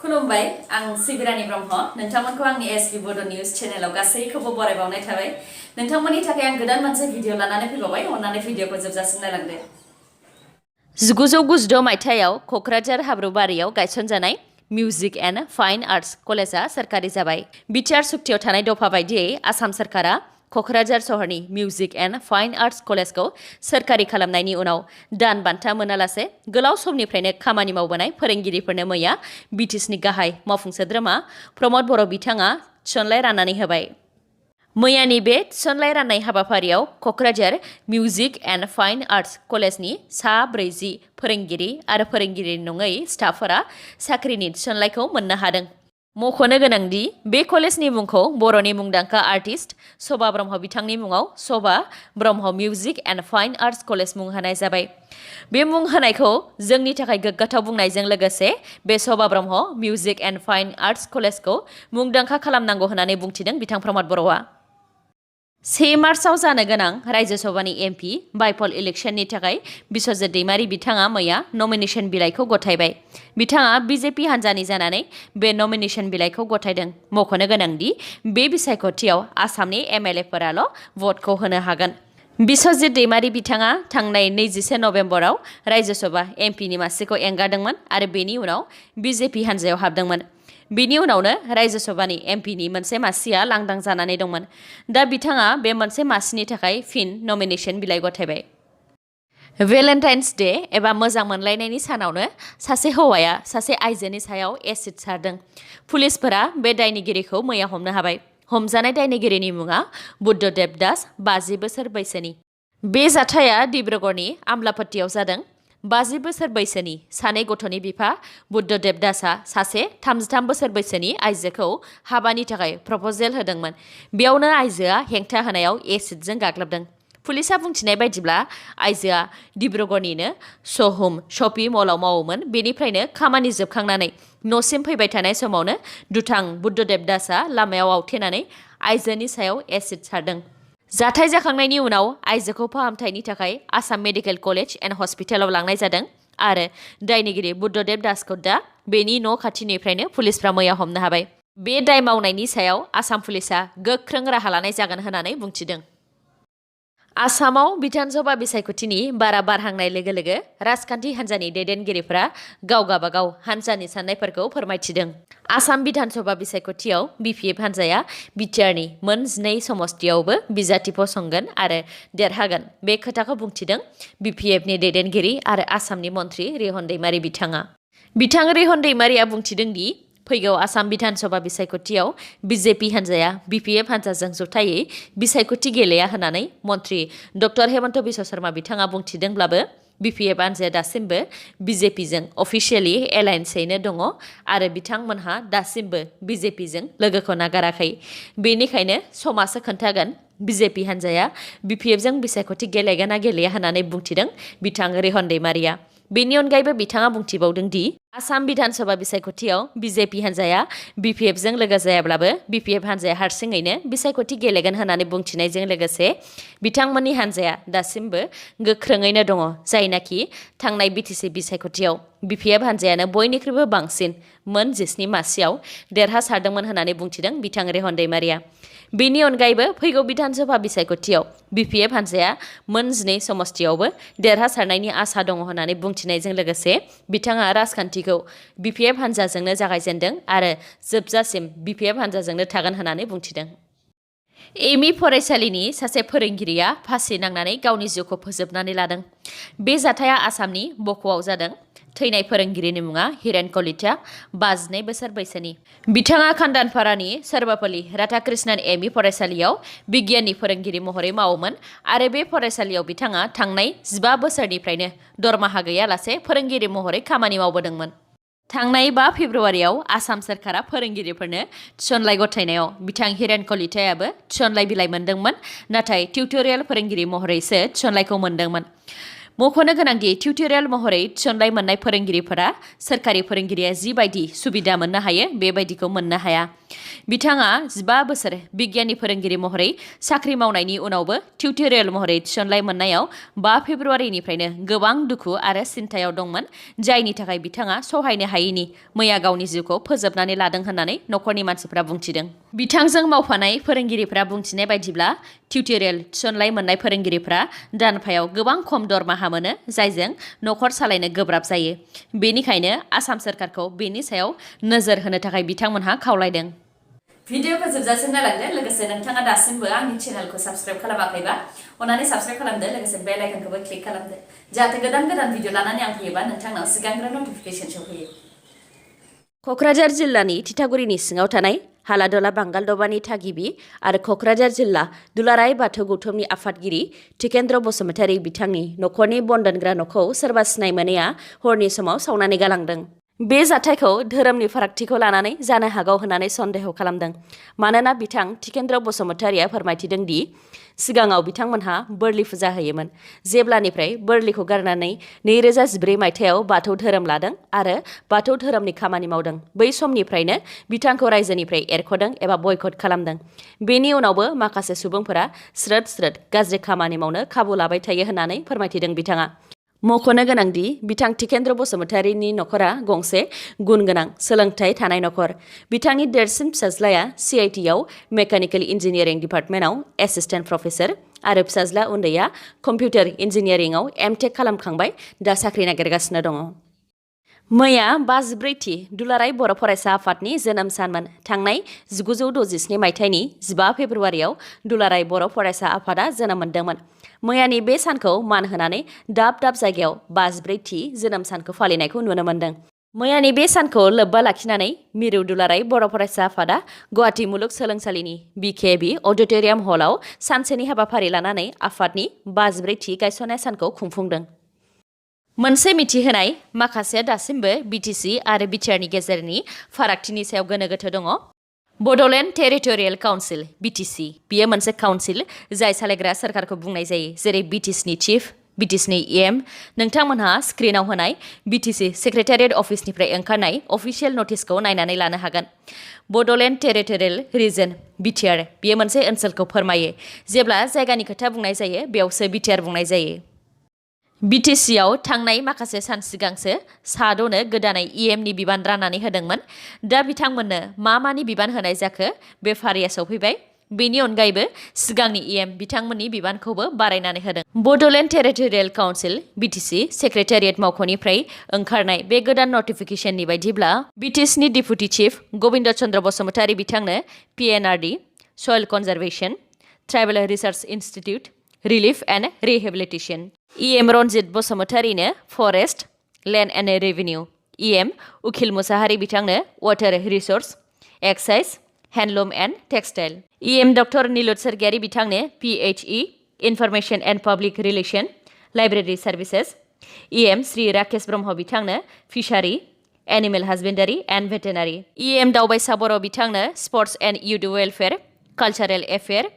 खुलुमबाय आं सिबिरानि ब्रह्म नोंथांमोनखौ आंनि Bodo News चेनेलाव गासैखौबो बरायबावनाय थाबाय नोंथांमोननि थाखाय आं गोदान मोनसे भिडिअ लानानै फैबावबाय अन्नानै भिडिअखौ जोबजासिम नायलांदो 1992 मायथाइयाव क'क्राझार हाब्रुबारियाव गायसनजानाय मिउजिक एन्ड फाइन आर्ट्स कलेजआ सोरखारि जाबाय बिटिआर सुक्तियाव थानाय दफा बायदियै आसाम सोरखारा क'क्राझार सहरनि मिउजिक एन्ड फाइन आर्ट्स कलेजखौ सोरखारि खालामनायनि उनाव दान बान्था मोनालासे गोलाव समनिफ्रायनो खामानि मावबोनाय फोरोंगिरिफोरनो मैया बिटिसिनि गाहाय मावफुं सोद्रोमा प्रमद बर' बिथाङा थिसनलाइ राननानै होबाय मैयानि बे थिसनलाइ राननाय हाबाफारियाव Kokrajhar music and fine arts कलेजनि सा 40 फोरोंगिरि आरो फोरोंगिरि नङै स्टाफफोरा साख्रिनि थिसनलाइखौ मोननो हादों मख'नो गोनांदि बे कलेजनि मुंखौ बर'नि मुंदांखा आर्टिस्ट श'भा ब्रह्म बिथांनि मुङाव Shobha Brahma music and fine arts college मुं होनाय जाबाय बे मुं होनायखौ जोंनि थाखाय गोग्गाथाव बुंनायजों लोगोसे बे Shobha Brahma music and fine arts कलेजखौ मुंदांखा खालामनांगौ होननानै बुंथिदों बिथां प्रमद बर'आ 1 मार्चआव जानो गोनां रायजो सभानि एमपि बाइपल इलेक्शननि थाखाय बिस्वजित दैमारी बिथाङा मैया नमिनेशन बिलाइखौ गथायबाय बिथाङा बिजेपि हान्जानि जानानै बे नमिनेशन बिलाइखौ गथायदों मख'नो गोनांदि बे बिसायख'थियाव आसामनि एमएलएफोराल' भटखौ होनो हागोन बिस्वजित दैमारी बिथाङा थांनाय 21 नभेम्बराव रायजो सभा एमपिनि मासिखौ एंगारदोंमोन आरो बेनि उनाव बिजेपि हान्जायाव हाबदोंमोन बेनि उनावनो रायजो सभानि एमपिनि मोनसे मासिया लांदां जानानै दंमोन दा बिथाङा बे मोनसे मासिनि थाखाय फिन नमिनेशन बिलाइ गथायबाय भेलेन्टाइन्स डे एबा मोजां मोनलायनायनि सानावनो सासे हौवाया सासे आइजोनि सायाव एसिड सारदों पुलिसफोरा बे दायनिगिरिखौ मैया हमनो हाबाय हमजानाय दायनिगिरिनि मुङा बुद्धदेब दास 50 बोसोर बैसोनि बे जाथाया डिब्रुगड़नि आमलापट्टियाव जादों 50 बोसोर बैसोनि सानै गथ'नि बिफा बुद्धदेब दासआ सासे 33 बोसोर बैसोनि आइजोखौ हाबानि थाखाय प्रप'जेल होदोंमोन बेयावनो आइजोआ हेंथा होनायाव एसिडजों गाग्लोबदों पुलिसआ बुंथिनाय बायदिब्ला आइजोआ डिब्रुगड़निनो श'हुम शपिं मलाव मावोमोन बेनिफ्रायनो खामानि जोबखांनानै न'सिम फैबाय थानाय समावनो दुथां बुद्धदेब दासआ लामायाव आवथेनानै आइजोनि सायाव एसिड सारदों जाथाय जाखांनायनि उनाव आइजोखौ फाहामथायनि थाखाय आसाम मेडिकेल कलेज एन्ड हस्पिटालाव लांनाय जादों आरो दायनिगिरि बुद्धदेब दासखौ दा बेनि न' खाथिनिफ्रायनो पुलिसफ्रा मैया हमनो हाबाय बे दाय मावनायनि सायाव आसाम पुलिसआ गोख्रों राहा लानाय जागोन होननानै बुंथिदों आसामाव बिधानसभा बिसायख'थिनि बारा बारहांनाय लोगो लोगो राजखान्थि हान्जानि दैदेनगिरिफोरा गाव गाबागाव हान्जानि साननायफोरखौ फोरमायथिदों आसाम बिधानसभा बिसायख'थियाव बिपिएफ हान्जाया बिटिआरनि मोन 12 समस्तियावबो बिजाथि फसंगोन आरो देरहागोन बे खोथाखौ बुंथिदों बिपिएफनि दैदेनगिरि आरो आसामनि मन्त्रि रिहन दैमारी बिथाङा बिथां रिहन दैमारीया बुंथिदों दि फैगौ आसाम बिधानसभा बिसायख'थियाव बिजेपि हान्जाया बिपिएफ हान्जाजों जथायै बिसायख'थि गेलेया होननानै मन्त्रि डक्टर हेमन्त बिश्व शर्मा बिथाङा बुंथिदोंब्लाबो बिपिएफ हान्जाया दासिमबो बिजेपिजों अफिसियेलि एलायन्सयैनो दङ आरो बिथांमोनहा दासिमबो बिजेपिजों लोगोखौ नागाराखै बेनिखायनो समासो खोन्थागोन बिजेपि हान्जाया बिपिएफजों बिसायख'थि गेलेगोन ना गेलेया होननानै बुंथिदों बिथां रिहन दैमारीया बेनि अनगायैबो बिथाङा बुंथिबावदों दि आसाम बिधानसभा बिसायख'थियाव बिजेपि हान्जाया बिपिएफजों लोगो जायाब्लाबो बिपिएफ हान्जाया हारसिङैनो बिसायख'थि गेलेगोन होननानै बुंथिनायजों लोगोसे बिथांमोननि हान्जाया दासिमबो गोख्रोङैनो दङ जायनाखि थांनाय बिटिसि बिसायख'थियाव बिपिएफ हान्जायानो बयनिख्रुइबो बांसिन मोन 17 मासियाव देरहासारदोंमोन होननानै बुंथिदों बिथां रिहन दैमारीया बेनि अनगायैबो फैगौ बिधानसभा बिसायख'थियाव बिपिएफ हान्जाया मोन 12 समस्तियावबो देरहासारनायनि आसा दङ होननानै बुंथिनायजों लोगोसे बिथाङा राजखान्थिखौ बिपिएफ हान्जाजोंनो जागायजेनदों आरो जोबजासिम बिपिएफ हान्जाजोंनो थागोन होननानै बुंथिदों एमइ फरायसालिनि सासे फोरोंगिरिया फासि नांनानै गावनि जिउखौ फोजोबनानै लादों बे जाथाया आसामनि बक'आव जादों थैनाय फोरोंगिरिनि मुङा हिरेन कलिता 52 बोसोर बैसोनि बिथाङा खान्दानपारानि सर्वपल्ली राधाकृष्णन एमइ फरायसालियाव बिगियाननि फोरोंगिरि महरै मावोमोन आरो बे फरायसालियाव बिथाङा थांनाय 15 बोसोरनिफ्रायनो दरमाहा गैयालासे फोरोंगिरि महरै खामानि मावबोदोंमोन थांनाय 5 फेब्रुवारियाव आसाम सोरखारा फोरोंगिरिफोरनो थिसनलाइ गथायनायाव बिथां हिरेन कलितायाबो थिसनलाइ बिलाइ मोनदोंमोन नाथाय टिउटरियेल फोरोंगिरि महरैसो थिसनलाइखौ मोनदोंमोन मख'नो गोनांदि टिउटरियेल महरै थिसनलाइ मोननाय फोरोंगिरिफोरा सोरखारि फोरोंगिरिया जिबायदि सुबिदा मोननो हायो बेबायदिखौ मोननो हाया। बिथाङा 15 बोसोर बिगियाननि फोरोंगिरि महरै साख्रि मावनायनि उनावबो टिउटरियेल महरै थिसनलाइ मोननायाव 5 फेब्रुवारिनिफ्रायनो गोबां दुखु आरो सिन्थायाव दंमोन, जायनि थाखाय बिथाङा सहायनो हायैनि मैया गावनि जिउखौ फोजोबनानै लादों होननानै नखरनि मानसिफ्रा बुंथिदों। बिथांजों मावफानाय फोरोंगिरिफ्रा बुंथिनाय बायदिब्ला टिउटरियेल थिसनलाइ मोननाय फोरोंगिरिफ्रा दानफायाव गोबां खम दरमाहा मोनो, जायजों नखर सालायनो गोब्राब जायो। बेनिखायनो आसाम सोरखारखौ बेनि सायाव नोजोर होनो थाखाय बिथांमोनहा खावलायदों। भिडिअखौ जोबजासिम नायलांदो, लोगोसे नोंथाङा दासिमबो आंनि चेनेलखौ साबस्क्राइब खालामाखैबा अन्नानै साबस्क्राइब खालामदो, लोगोसे बेल आइकनखौबो क्लिक खालामदो, जाहाथे गोदान भिडिअ लानानै आं फैयोबा नोंथांनाव सिगांग्रो नटिफिकेसन सौफैयो। क'क्राझार जिल्लानि थिथागुरिनि सिङाव थानाय हालादला बांगालदबानि थागिबि आरो क'क्राझार जिल्ला दुलाराय बाथौ गौथुमनि आफादगिरि टिकेन्द्र बसुमतारी बिथांनि नखरनि बन दोनग्रा न'खौ सोरबा सिनाय मोनैया हरनि समाव सावनानै गालांदों। बे जाथायखौ धोरोमनि फारागथिखौ लानानै जानो हागौ होननानै सन्देह खालामदों, मानोना बिथां टिकेन्द्र बसुमतारीया फोरमायथिदों दि सिगाङाव बिथांमोनहा बोरलि फुजा होयोमोन। जेब्लानिफ्राय बोरलिखौ गारनानै 2014 मायथाइयाव बाथौ धोरोम लादों आरो बाथौ धोरोमनि खामानि मावदों, बै समनिफ्रायनो बिथांखौ रायजोनिफ्राय एरख'दों एबा बयकट खालामदों। बेनि उनावबो माखासे सुबुंफोरा स्रोद स्रोद गाज्रि खामानि मावनो खाबु लाबाय थायो होननानै फोरमायथिदों बिथाङा। मख'नो गोनांदि बिथां टिकेन्द्र बसुमतारीनि नखरा गंसे गुन गोनां सोलोंथाइ थानाय नखर। बिथांनि देरसिन फिसाज्लाया CITआव मेकानिकेल इन्जिनियारिं डिपार्टमेन्टआव एसिस्टेन्ट प्रफेसर आरो फिसाज्ला उन्दैया कम्पिउटार इन्जिनियारिंआव MTech खालामखांबाय, दा साख्रि नागिरगासिनो दङ। मैया 54थि दुलाराय बर' फरायसा आफादनि जोनोम सानमोन। थांनाय 1967 मायथाइनि 15 फेब्रुवारियाव दुलाराय बर' फरायसा आफादा जोनोम मोन्दोंमोन। मैयानि बे सानखौ मान होनानै दाब दाब जायगायाव 54थि जोनोम सानखौ फालिनायखौ नुनो मोन्दों। मैयानि बे सानखौ लोब्बा लाखिनानै मिरु दुलाराय बर' फरायसा आफादा गुवाहाटी मुलुगसोलोंसालिनि BKB अडिट'रियाम हलाव सानसेनि हाबाफारि लानानै आफादनि 54थि गायसननाय सानखौ खुंफुंदों। मोनसे मिथिहोनाय, माखासेया दासिमबो BTC आरो बिटिआरनि गेजेरनि फारागथिनि सायाव गोनो गोथो दङ। बड'लेण्ड टेरिटरियेल काउन्सिल (BTC) बेयो मोनसे काउन्सिल जाय सालायग्रा सोरखारखौ बुंनाय जायो, जेरै BTCनि चिफ, BTCनि EM। नोंथांमोनहा स्क्रिनाव होनाय BTC सेक्रेटारियेट अफिसनिफ्राय ओंखारनाय अफिसियेल नटिसखौ नायनानै लानो हागोन। बड'लेण्ड टेरिटरियेल रिजन (BTR) बेयो मोनसे ओनसोलखौ फोरमायो। जेब्ला जायगानि खोथा बुंनाय जायो, बेयावसो BTR बुंनाय जायो। BTCआव थांनाय माखासे सान सिगांसो साद'नो गोदानै EMनि बिबान राननानै होदोंमोन। दा बिथांमोननो मानि बिबान होनाय जाखो, बे फारिया सौफैबाय। बेनि अनगायैबो सिगांनि EM बिथांमोननि बिबानखौबो बारायनानै होदों। Bodoland territorial council (BTC) secretariat मावख'निफ्राय ओंखारनाय बे गोदान नटिफिकेशननि बायदिब्ला BTCनि डिपुटि चिफ गबिन्द चन्द्र बसुमतारी बिथांनो PNRD, soil conservation, tribal research institute, relief and rehabilitation, EM Ranjit बसुमतारीनो forest, land and revenue, EM Ukhil Mushahary बिथांनो water resource, excise, handloom and textile, EM doctor Nilut Swargiary बिथांनो PHE, information and public relation, library services, EM Shri Rakesh Brahma बिथांनो fishery, animal husbandry and भेटेनारि, EM Daobaisa Boro' बिथांनो sports and youth welfare, cultural affair,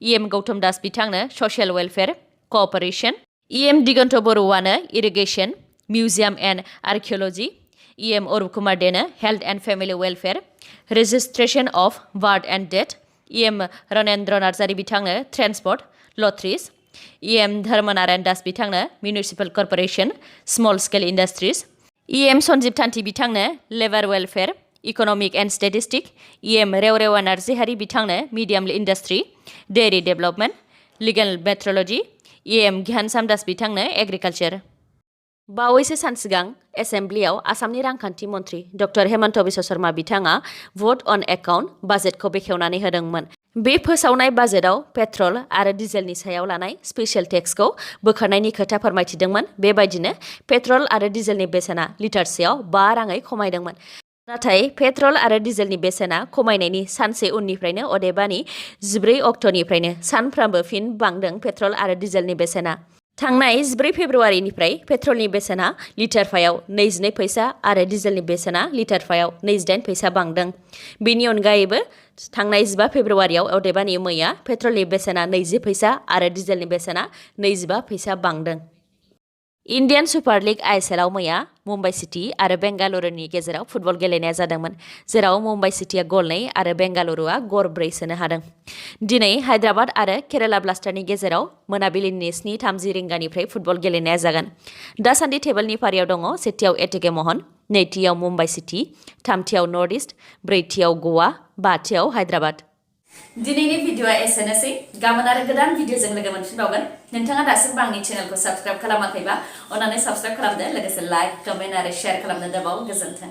EM Gautam Das बिथांनो social welfare, cooperation, EM Diganta बरुवानो irrigation, museum and archaeology, EM Arup Kumar देनो health and family welfare, registration of birth and death, EM Ranendra Narzary बिथांनो transport, lotteries, EM Dharmanarayan Das बिथांनो municipal corporation, small scale industries, EM Sanjib Thanthi बिथांनो labour welfare, economic and statistic, EM Rewrewa Narzihary बिथांनो medium industry, dairy development, legal मेट्रल'जि, EM घ्यानसाम Das बिथांनो agriculture. बावैसो सान सिगां एसेम्ब्लियाव आसामनि रांखान्थि मन्त्रि डक्टर हेमन्त बिश्व शर्मा बिथाङा भट अन एकाउन्ट बाजेटखौ बेखेवनानै होदोंमोन। बे फोसावनाय बाजेटआव पेट्रल आरो डिजेलनि सायाव लानाय स्पेशेल टेक्सखौ बोखारनायनि खोथा फोरमायथिदोंमोन। बेबायदिनो पेट्रल आरो डिजेलनि बेसेना लिटारसेयाव 5 राङै खमायदोंमोन। नाथाय पेट्रल आरो डिजेलनि बेसेना खमायनायनि सानसे उननिफ्रायनो, अदेबानि 14 अक्ट'निफ्रायनो सानफ्रामबो फिन बांदों पेट्रल आरो डिजेलनि बेसेना। थांनाय 14 फेब्रुवारिनिफ्राय पेट्रलनि बेसेना लिटारफायाव 22 फैसा आरो डिजेलनि बेसेना लिटारफायाव 28 फैसा बांदों। बेनि अनगायैबो थांनाय 15 फेब्रुवारियाव, अदेबानि मैया, पेट्रलनि बेसेना 20 फैसा आरो डिजेलनि बेसेना 25 फैसा बांदों। इन्डियान सुपार लीग आइएसएलआव मैया मुम्बाइ सिटी आरो बेंगालुरुनि गेजेराव फुटबल गेलेनाया जादोंमोन जेराव मुम्बाइ सिटीआ गल 2 आरो बेंगालुरुआ गल 4 सोनो हादों। दिनै हायद्राबाद आरो केराला ब्लास्टारनि गेजेराव मोनाबिलिनि 7:30 रिंगानिफ्राय फुटबल गेलेनाया जागोन। दासान्दि टेबोलनि फारियाव दङ सेथियाव एटिके महन, नैथियाव मुम्बाइ सिटी, थामथियाव नर्थ इस्ट, ब्रैथियाव गवा, बाथियाव हायद्राबाद। दिनैनि भिडिअआ एसेनोसै गाबोन आरो गोदान भिडिअजों लोगो मोनफिनबावगोन। नोंथाङा दासिमबो आंनि चेनेलखौ साबस्क्राइब खालामाखैबा अन्नानै साबस्क्राइब खालामदो लोगोसे लाइक, कमेन्ट आरो शेयार खालामनो दाबाव। गोजोन्थों।